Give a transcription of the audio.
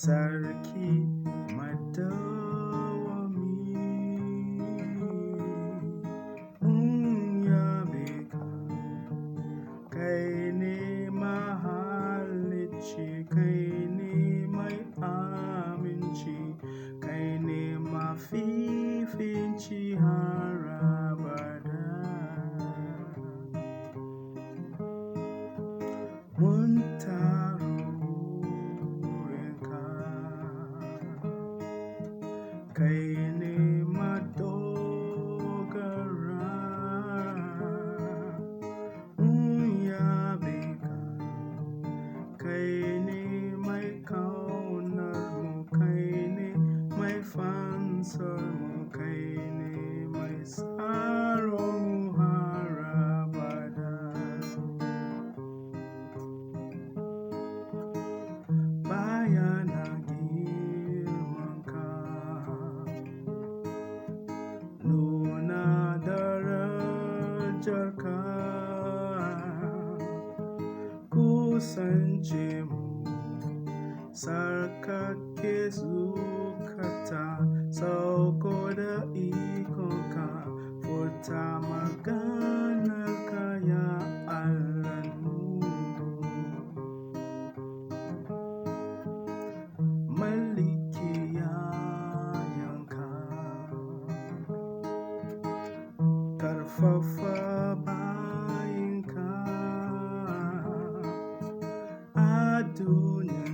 Sarki madawwami. Mun yabe ka, kai ne mahalicci, kai ne mai aminci, kai ne mafifici har abada. Mun taru wurinka, kai ne madogara. Mun yabe ka, kai ne mai kaunar mu, kai ne mai fansar mu, kai ne mai tsaron mu har abada. Bayyana girmanka, nuna darajarka, kusance mu, tsarkake zukata, sauko da ikonka, furta maganarka ya Allahnmu. Mallaki yayanka, karfafa bayinka a duniya.